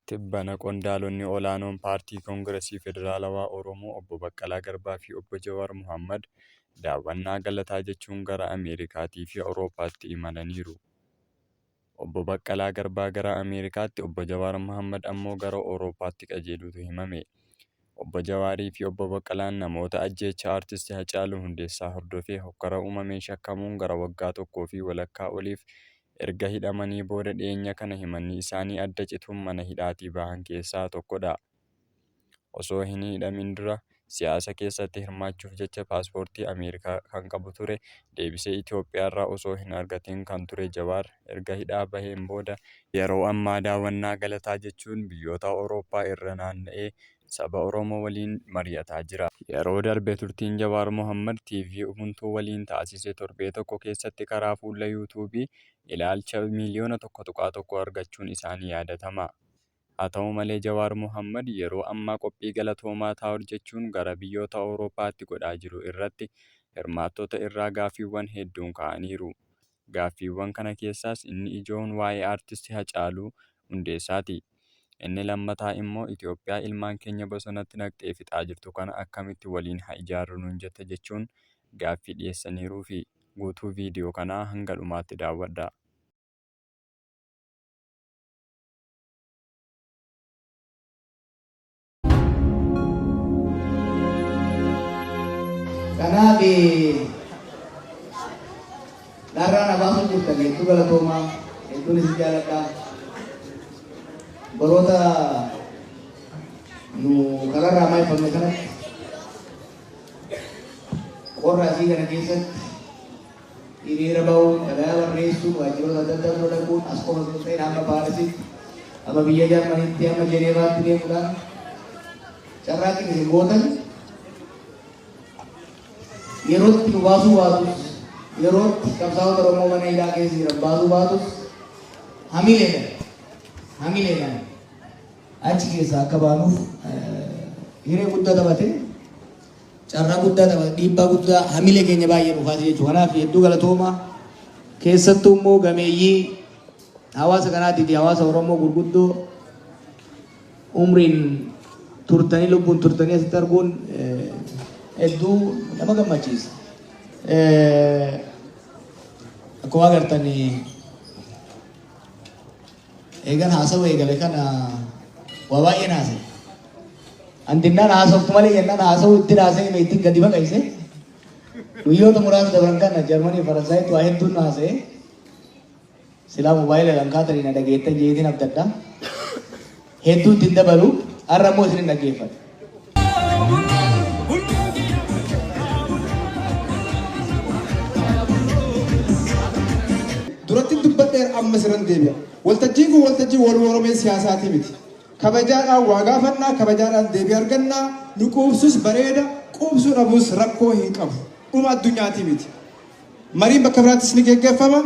Tibbana qondaalonni olaanoon Paartii Kongirasii Federaalawaa Oromoo Obbo Baqqalaa Garbaa fi Obbo Jawaar Mohaammad daawwannaa galataa jechuun gara Ameerikaatii fi Awurooppaatti imalaniiru. Obbo Baqqalaa Garbaa gara Ameerikaatti, Obbo Jawaar Mohaammad ammoo gara Awurooppaatti qajeeluutu himame. Obbo Jawaarii fi Obbo Baqqalaan namoota ajjeechaa Artisti Hacaaluu Hundeessaa hordofee hokkara uumameen shakkamuun gara waggaa tokkoo fi walakkaa oliif erga hidhamanii booda dhiyeenya kana himanni isaanii adda cituun mana hidhaatii bahan keessaa tokkodha. Osoo hin hidhamin dura siyaasa keessatti hirmaachuuf jecha paaspoortii Ameerikaa kan qabu ture deebisee Itoophiyaarraa osoo hin argatin kan ture Jawaar erga hidhaa baheen booda yeroo ammaa daawwannaa galataa jechuun biyyoota Awurooppaa irra naanna'ee saba Oromoo waliin mari'ataa jira. Yeroo darbe turtiin Jawaar Mohaammad TV Ubuntuu waliin taasise torbee tokko keessatti karaa fuula Yuutuubii ilaalcha miiliyoona 1.1 argachuun isaa ni yaadatama. Haa ta'u malee Jawaar Mohaammad yeroo ammaa qophii Galatoomaa Tour jechuun gara biyyoota Awurooppaatti godhaa jiru irratti hirmaattota irraa gaaffiiwwan hedduun ka'aniiru. Gaaffiiwwan kana keessaas inni ijoon waa'ee Artisti Hacaaluu Hundeessaati. Inni lammataa immoo Itoophiyaa ilmaan keenya bosonatti naqxee fixaa jirtu kana akkamitti waliin haa ijaarru nuun jetta jechuun gaaffii dhiyeessaniiruufi. Guutuu viidiyoo kanaa hanga dhumaatti daawwadhaa. Kanaaf dharraa na baasuu jirtan hedduu galatoomaa, hedduun isin jaaladha. Baroota nu kararraa maayifamne kanatti qorra asii kana keessatti hiriira ba'uun, xalayaa barreessuun, waajjiroota adda addaa dura dhaquun, as qofa osoo hin ta'in hamma Paarisitti, hamma biyya Jarmaniitti, hamma Jeneevaatti deemuudhaan carraaqqiin isin gootan yerootti nu baasuu baatus, yerootti qabsaa'ota Oromoo mana hidhaa keessa jiran baasuu baatus, hamileedhaan achi keessaa akka baanuuf hiree guddaa taphate. Carraa guddaa taphate, dhiibbaa guddaa hamilee keenya baay'ee nu kaase jechuudha. Kanaaf hedduu galatoomaa. Keessattuu immoo gameeyyii hawaasa kanaatii fi hawaasa Oromoo gurguddoo umriin turtanii lubbuun turtanii asitti arguun hedduu nama gammachiisa. Akkuma agartan Eegan haasawa eegale kana waa baay'een haasa'e. Andinnaan haasoftu malee jennaan haasa'uu ittiin haasa'e ittiin gadi baqayse. Guyyoota muraasa dabran kana Jarmanii Faransaayitti waa hedduun haasa'e. Silaa moobaayila kaatanii na dhageettan jeetiin abdadha. Hedduu ittiin dabalu har'a immoo isin hin dhaggeeffadha. Duratti dubbadheera, amma sirran deebi'a. Waltajjiin kun waltajjii wal moromee siyaasaatii miti. Kabajaadhaan waa gaafannaa, kabajaadhaan deebii argannaa, nu quubsus bareeda, quubsuu dhabus rakkoo hin qabu. Dhuma addunyaatii miti. Mariin bakka biraattis ni geggeeffama.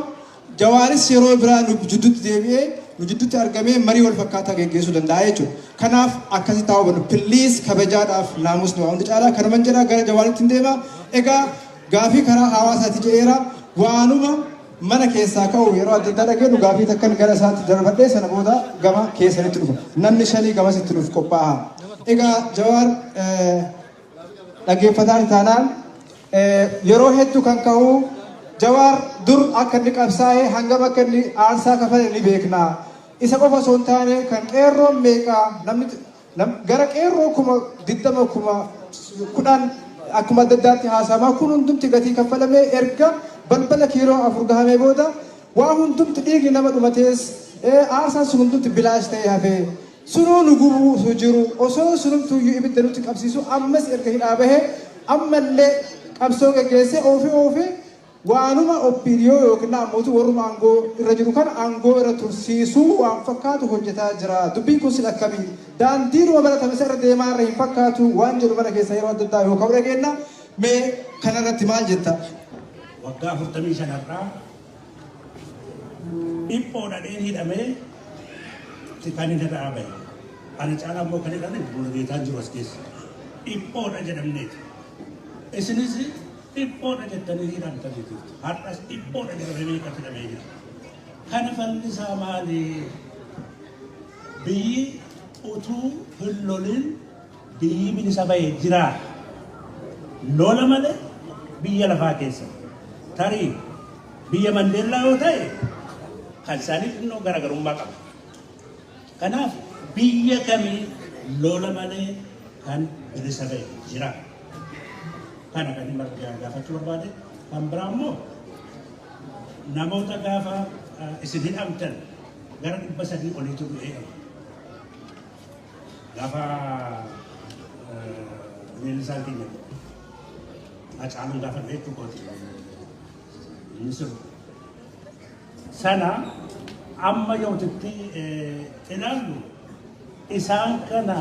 Jawaaris yeroo biraa nu jidduutti deebi'ee nu jidduutti argamee marii wal fakkaataa geggeessuu danda'a jechuudha. Kanaaf akkasitti haa hubannu. Please, kabajaadhaaf naamusni waa hunda caalaa kanuman jedha, gara Jawaaritti hin deema. Egaa gaafii karaa hawaasaati jedheera. Waanuma mana keessaa ka'u yeroo adda addaa dhageenyu gaafii takkan gara isaatti darbadhee sana booda gama keessanitti dhufa. Namni shanii gamasitti nuuf qophaa'a. Egaa Jawaar, dhaggeeffataan taanaan yeroo hedduu kan ka'u Jawaar dur akka inni qabsaa'e, hangam akka inni aarsaa kafale ni beekna. Isa qofa osoo hin taane kan qeerroon meeqa, namni gara qeerroo 20,000, 10,000 akkuma adda addaatti haasa'ama, kun hundumti gatii kaffalamee erga balbala kiiloo afur gahamee booda waa hundumti dhiigni nama dhumatees aarsaan sun hundumti bilaash ta'ee hafee sunuu nu gubuu osoo jiru, osoo sunumtuuyyuu ibidda nutti qabsiisu, ammas erga hidhaa bahee ammallee qabsoo geggeessee oofee oofee waanuma OPDO yookiin ammootu warruma aangoo irra jiru kana aangoo irra tursiisuu waan fakkaatu hojjetaa jira. Dubbiin kun sil akkamii? Daandiinuma baratame isa irra deemaa irra hin fakkaatu waan jedhu mana keessa yeroo adda addaa yoo ka'u dhageenna. Mee kanarratti maal jetta? Waggaa 45 har'aa dhiphoo dhadheen hidhamee kan inni irraa bahe. Ana caalaa immoo kan hidhame Mulugeetaan jiru as keessa. Dhiphoodha jedhamneeti. Isinis dhiphoodha jettanii hidhamtanii jirtu. Har'as dhiphoodha jedhamee meeqatu hidhamee jira. Kana falli isaa maali? Biyyi Utuu hin lolin biyyi bilisa bahe jiraa? Lola malee biyya lafaa keessa. Tarii biyya Mandeellaa yoo ta'e kan isaanii xinnoo garaagarummaa qaba. Kanaaf biyya kamii lola malee kan bilisa bahe jira? Kana kan inni gaafachuu barbaade. Kan biraa immoo namoota gaafa isin hidhamtan gara 300 oliitu du'ee. Gaafa leellisaan keenya du'e. Hacaaluun gaafa du'e jechuu kooti. Inni sirbu. Sana amma yootitti ilaallu isaan kana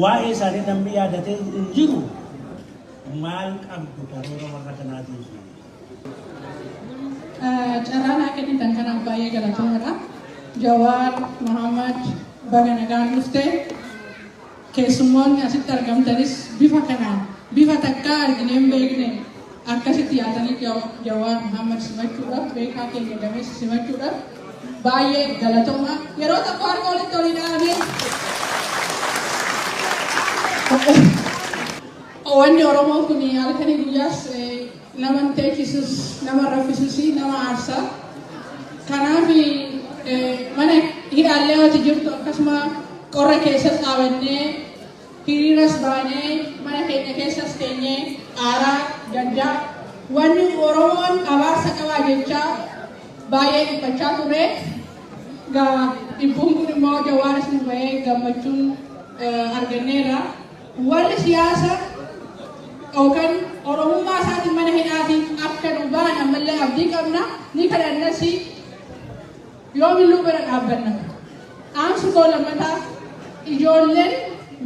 waa'ee isaanii namni yaadatee hin jiru maal qabdu karoora warra kanaatiif? Carraa naa kennitan kanaaf baay'ee galatoomadha. Jawaar Mohaammed, baga nagaan dhufte. Keessummoonni asitti argamtanis bifa kanaan, bifa takkaa arginee hin beekne akkasitti yaatanii Jawaar Mohaammed simachuudhaaf, beekaa keenya gameessa simachuudhaaf baay'ee galatooma. Yeroo tokko harka walitti olii dhaabee. Wanni Oromoo kun halkanii guyyaas nama hin teechisus, nama raffisus, nama aarsa. Kanaaf mana hidhaallee yoo jirtu akkasuma qorra keessas dhaabannee, hiriiras baanee, mana keenya keessas teenyee aaraa gaddaa wanni Oromoon abaarsa qabaa jechaa baay'ee dhiphachaa turre. Dhibbuun kun immoo Jawaaris nu bahee gammachuun arganneerra. Warri siyaasa yookaan Oromummaa isaatiin mana hidhaatiin akka nu bahan ammallee abdii qabna. Ni kadhannas, yoomilluu bira dhaabbanna. Dhaamsi koo lammataa, ijoolleen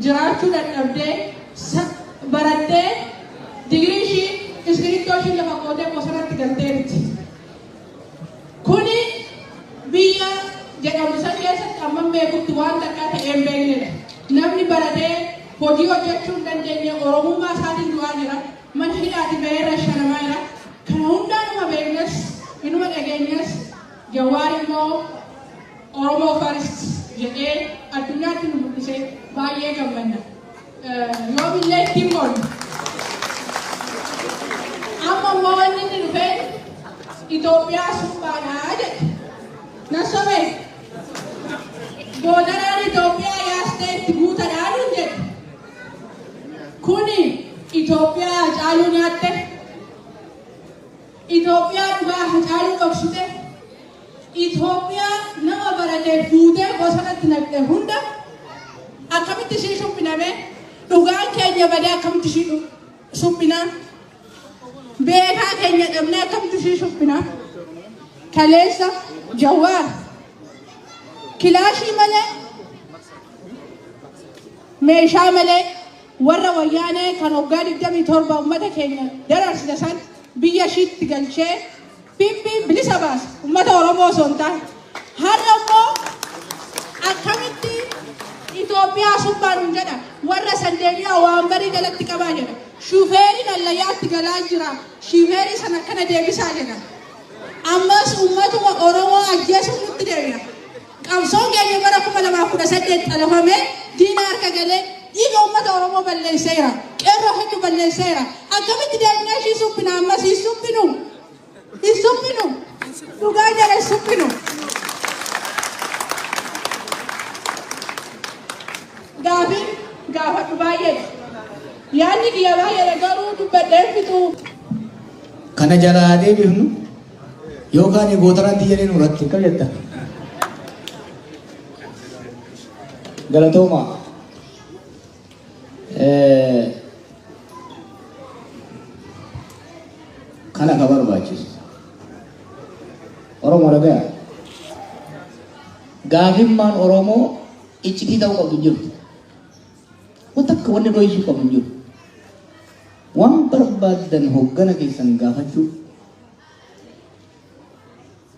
jiraachuu dadhabdee, barattee digirii ishii, iskiriiptoo ishii lafa qootee bosonatti galteerti. Kuni biyya jedhamu san keessatti amman beekutti waan takkaa ta'ee hin beeknedha. Namni baratee hojii hojjechuu hin dandeenye Oromummaa isaatiin du'aa jira. Mana hidhaati ba'eerra shanamaa jira. Kana hundaanuma beeknes, inuma dhageenyas, Jawaar immoo Oromoo first jedhee addunyaatti nu mul'ise, baay'ee gammanna. Yoomillee ittiin boonna. Amma immoo wanni inni dhufee Itoophiyaa suphaadhaa jedhe. Na sobee. Goodaraan Itoophiyaa yaastee itti guutadhaa nuun jedhe. Kuni Itoophiyaa Hacaaluu nyaatte. Itoophiyaa dhugaa Hacaaluu dhoksite. Itoophiyaa nama barate fuutee bosonatti naqxe hunda akkamitti ishii suphiname? Dhugaan keenya badee akkamitti ishii suphinaa? Beekaa keenya dhabnee akkamitti ishii suphinaa? Kaleessa Jawaar kilaashii malee, meeshaa malee warra Wayyaanee kan waggaa 27 uummata keenya dararsite san biyya ishiitti galchee PP bilisa baase, uummata Oromoo osoo hin taane. Har'a immoo akkamitti Itoophiyaa suphaa nuun jedha? Warra san deebi'aa waan barii jalatti qabaa jedha. Shufeeriin allayyaatti galaa jira. Shufeerii sana akkana deebisaa jedha. Ammas uummatuma Oromoo ajjeesuuf nutti deebi'a. Qabsoon keenya bara 2018 xalafamee diina harka galee dhiiga uummata Oromoo balleesseera. Qeerroo hedduu balleesseera. Akkamitti deebinee ishii suphina ammas? Hin suphinu. Hin suphinu. Dhugaa jala hin suphinu. Gaafiin gaafadhu baay'eedha. Yaadni kiyya baay'eedha, garuu dubbadheen fixuu. Kana jalaa deebifnu yookaan gootaraan jedhee nurratti akkam jetta? Galatooma. Kana ka barbaachisu. Oromoo dhagaya. Gaafimmaan Oromoo iccitii ta'uu qabdu hin jirtu. Wanta akka wanni dho'isuu qabu hin jiru. Waan barbaaddan hoggana keessan gaafachuu,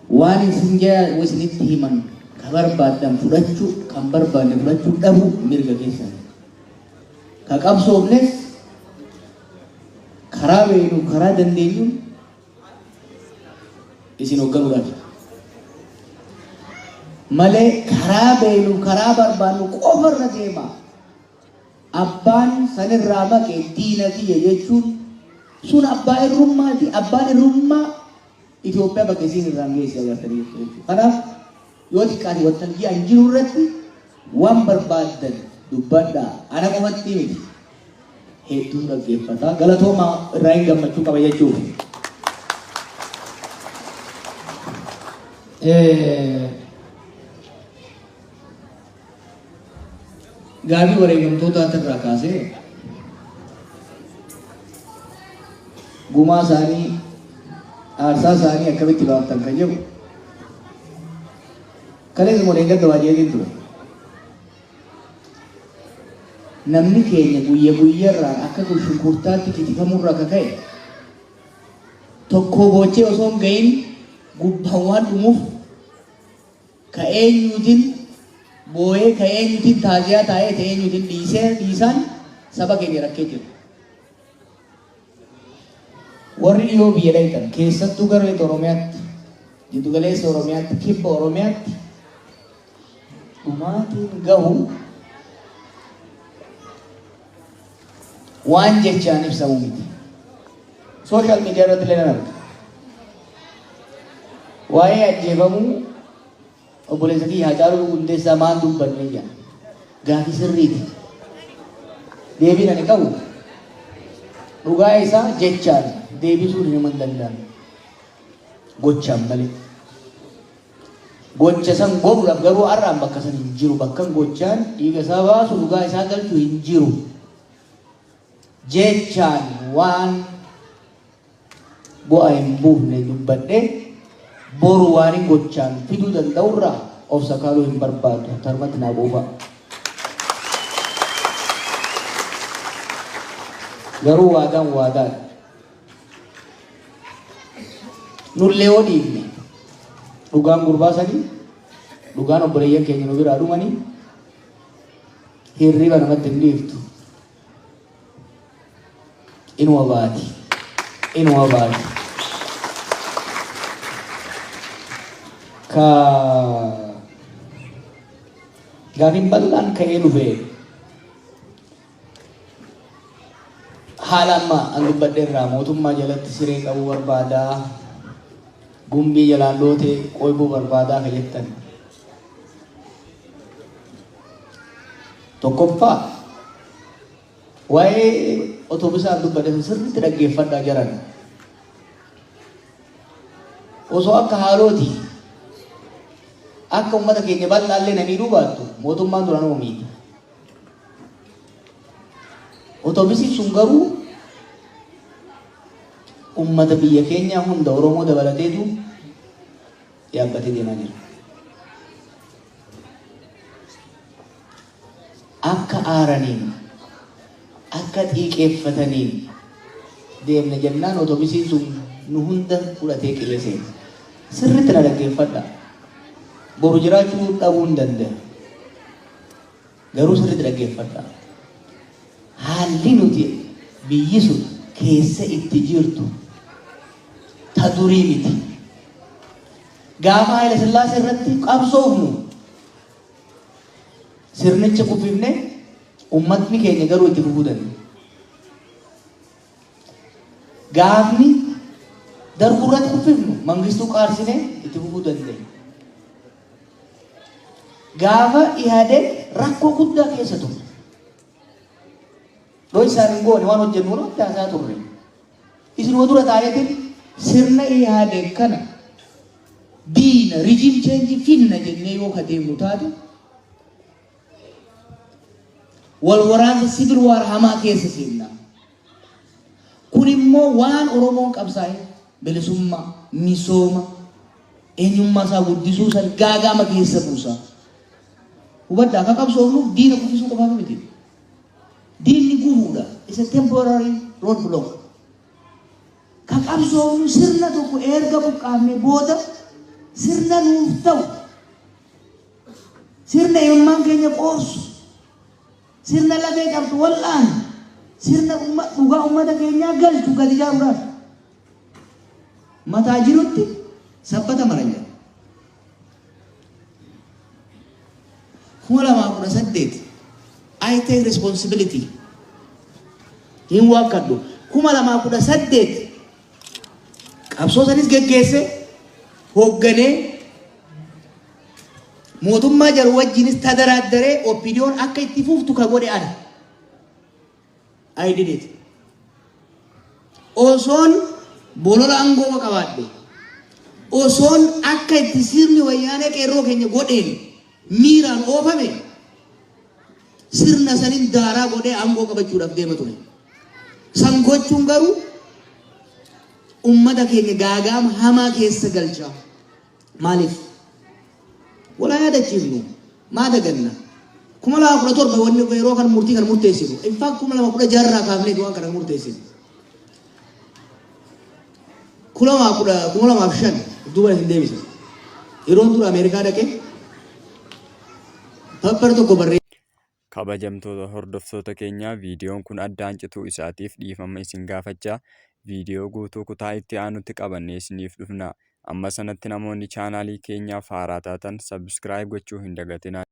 waan isin isinitti himan ka barbaaddan fudhachuu, kan barbaadne fudhachuu dhabuu mirga keessan. Ka qabsoofnes karaa beeknu, karaa dandeenyuun isin hoogganuudhaaf. Malee karaa beeknu karaa barbaannu qofarra deema. Abbaan sanirraa maqe diina kiyya jechuun sun abbaa irrummaati. Abbaan irrummaa Itoophiyaa bakka isiin irraan geesse agartanii jirtu jechuudha. Kanaaf yoo xiqqaate waltajjii an jiru irratti waan barbaaddan dubbadhaa. Ana qofatti miti. Hedduun dhaggeeffata. Galatoomaa irraa hin gammachuu qaba jechuuf. Gaaffii wareegamtootaatirraa kaasee gumaa isaanii aarsaa isaanii akkamitti baaftan kan jedhu kaleessa moo dheengadda waa jeetiin ture. Namni keenya guyya guyyarraan akka shunkurtaatti kitifamurraa akka ka'e tokkoo boochee osoo hin gahin gubbaan waan dhumuuf ka eenyuutin booyee ka eenyuutin taaziyaa taa'ee ta eenyuutin dhiisee dhiisaan saba keenya rakkee jira. Warri dhiyoo biyya dhayxan keessattuu gara lixa Oromiyaatti, jiddugaleessa Oromiyaatti, kibba Oromiyaatti dhumaatiin gahu waan jechaan ibsamu miti. Social media irratti illee nan arga. Waa'ee ajjeefamuu obboleessa kiyya Haacaaluu Hundeessaa maal dubbanne jedha. Gaafii sirriiti. Deebiin ani qabu dhugaa isaa jechaan deebisuun hin danda'amu. Gochaan malee. Gocha san godhuudhaaf garuu har'aan bakka san hin jiru. Bakkan gochaan dhiiga isaa baasu dhugaa isaa galchu hin jiru. Jechaan waan bu'aa hin buufne dubbadhee boru waan hin gochaan fiduu danda'urraa of sakaaluu hin barbaadu. Tarmatti naa quufaa. Garuu waadaan waadaadha. Nullee yoo dhiifne dhugaan gurbaa sanii dhugaan obboleeyyan keenya nu biraa dhumanii hirriba namatti hin dhiiftu. Inuma baati. Inuma baati. Ka gaafiin bal'aan ka'ee dhufe Haala amma an dubbadhe irraa mootummaa jalatti siree qabuu barbaadaa, gumbii jalaan lootee qoybuu barbaadaa ka jettan. Tokkoffaa waa'ee otobisaan dubbadhe sun sirriitti dhaggeeffadhaa jaran. Osoo akka haalooti akka uummata keenya bal'aallee na miidhuu baattu mootummaan duraan miidha. Otobisiin sun garuu ummata biyya keenyaa hunda Oromoo dabalateetu yaabbatee deemaa jira. Akka aaraniin, akka xiiqeeffataniin deemna jennaan otobisiin sun nu hunda fudhatee qilee seene. Sirriitti na dhaggeeffadhaa. Boru jiraachuu dhabuu hin danda'a. Garuu sirriitti dhaggeeffadhaa. Haalli nuti biyyi sun keessa itti jirtu ta durii miti. Gaafa Haayila Sillaasee irratti qabsoofnu sirnicha kuffifne ummatni keenya garuu itti fufuu danda'e. Gaafni darbuu irratti kuffifnu Mangistuu qaarsinee itti fufuu dandeenye. Gaafa Ihadeg rakkoo guddaa keessa ture. Dhoo isaan hin goone waan hojjennu walumatti haasaa turre. Isinuma dura taa'eetiin sirna Ihadeg kana diina regime change finna jennee yoo ka deemnu taate wal waraansa civil war hamaa keessa seenna. Kun immoo waan Oromoon qabsaa'e bilisummaa, misooma, eenyummaa isaa guddisuu san gaaga'ama keessa buusa. Hubadhaa akka qabsoofnuuf diina kuffisuu qofaaf miti. Diinni gufuudha. It's a temporary road block. Ka qabsoofnu sirna tokko erga buqqaafne booda sirna nuuf ta'u sirna imimmaan keenya qoorsu Sirna lafee cabsu wal'aanu, sirna dhugaa ummata keenyaa galchu gad ijaaruudhaaf. Mataa jirutti sabbata maran jedha. 2018 I take responsibility. Hin waakkadhu. 2018 qabsoo sanis geggeesse, hoogganee, mootummaa jaru wajjinis tadaraaddaree OPDOn akka itti fuftu ka godhe ana. I did it. Osoon bolola aangoo qabaadhe, osoon akka itti sirni Wayyaanee qeerroo keenya godheen miiraan oofame, sirna sanin daaraa godhee aangoo qabachuudhaaf deema ture. San gochuun garuu ummata keenya gaagaama hamaa keessa galcha. Maaliif? Walaa yaadachiifnu, maa daganna? 2017 wanni yeroo kan murtii kan murteessinu. In fact, 2016rraa kaafnee waan kana murteessinu. 2005 duuba hin deebisa. Yeroon dura Ameerikaa dhaqee paper tokko barree Kabajamtoota hordoftoota keenyaa, viidiyoon kun addaan cituu isaatiif dhiifama isin gaafachaa, viidiyoo guutuu kutaa itti aanutti qabannee isiniif dhufna. Amma sanatti namoonni chaanaalii keenyaaf haaraa taatan subscribe gochuu hin dagatinaa.